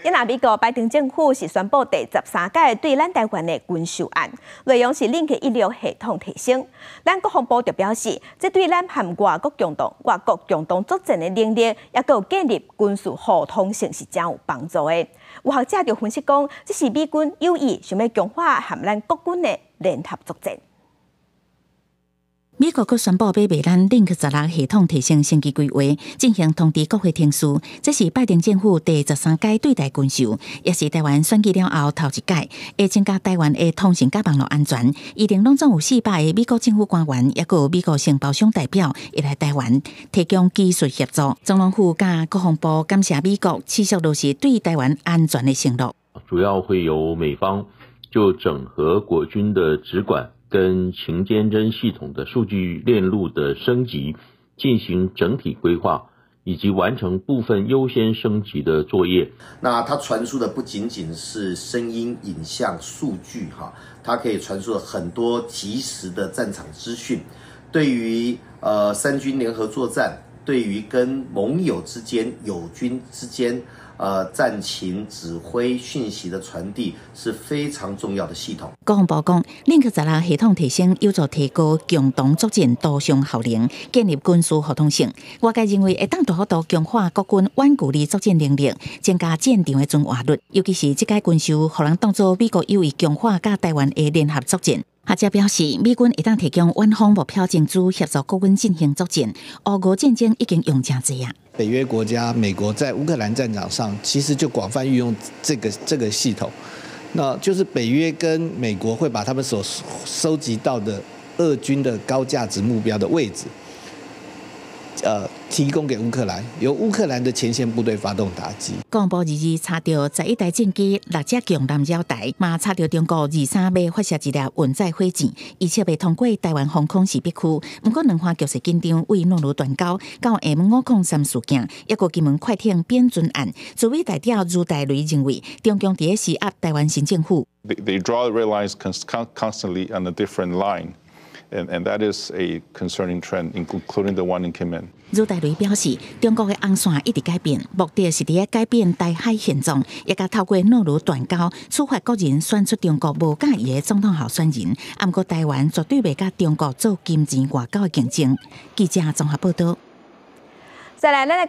今仔美國拜登政府是宣布第13屆對咱台灣的軍售案，內容是 Link 16系統提升。咱國防部就表示，這對咱和外國共同作戰的能力，抑閣有建立軍事互通性是誠有幫助的。有學者就分析講，這是美軍有意想欲強化和咱國軍的聯合作戰。美國閣宣布欲賣咱 Link 16系統提升升級規劃，進行通知國會程序。這是拜登政府第13屆對台軍售，也是台灣選舉了後頭一屆，會增加台灣的通訊佮網路安全。預定攏總有400個美國政府官員，抑閣有美國承包商代表會來台灣提供技術協助。總統府佮國防部感謝美國持續落實對台灣安全的承諾。主要會由美方就整合國軍的指管跟情監偵系統的數據鏈路的升級進行整體規劃，以及完成部分優先升級的作業。那它傳輸的不僅僅是聲音、影像、數據，哈，它可以傳輸很多即時的戰場資訊。對於三軍聯合作戰，對於跟盟友之間、友軍之間，戰情指揮訊息的傳遞是非常重要的系統。國防部講，Link 16系統提升有助提高共同作戰多項效能，建立軍事互通性。外界認為會當大幅度強化國軍遠距離作戰能力，增加戰場的存活率。尤其是這屆軍售，予人當做美國有意強化佮台灣的聯合作戰。學者表示，美軍會當提供遠方目標情資協助國軍進行作戰。烏俄戰爭已經用誠濟啊。北約國家、美國在烏克蘭戰場上，其實就廣泛運用這個系統。那就是北約跟美國會把他們所收集到的俄軍的高價值目標的位置，提供給烏克蘭，由烏克蘭的前線部隊發動打擊。國防部22查著11台戰機、六隻共艦繞台，嘛查著中國23欲發射一粒運載火箭，預測欲通過台灣防空識別區。毋過兩岸局勢緊張，為諾魯斷交到 M503事件，抑閣金門快艇扁船案，駐美代表茹大雷認為，中共佇咧施壓台灣新政府。 They draw the red lines constantly on a different line. And that is a concerning trend, including the one in Kinmen. 茹大雷表示，中國的紅線一直改變，目的是佇咧改變台海現狀，也共透過諾魯斷交處罰國人選出中國無佮意的總統候選人。毋過台灣絕對袂佮中國做金錢外交的競爭。記者綜合報道。再來，咱來。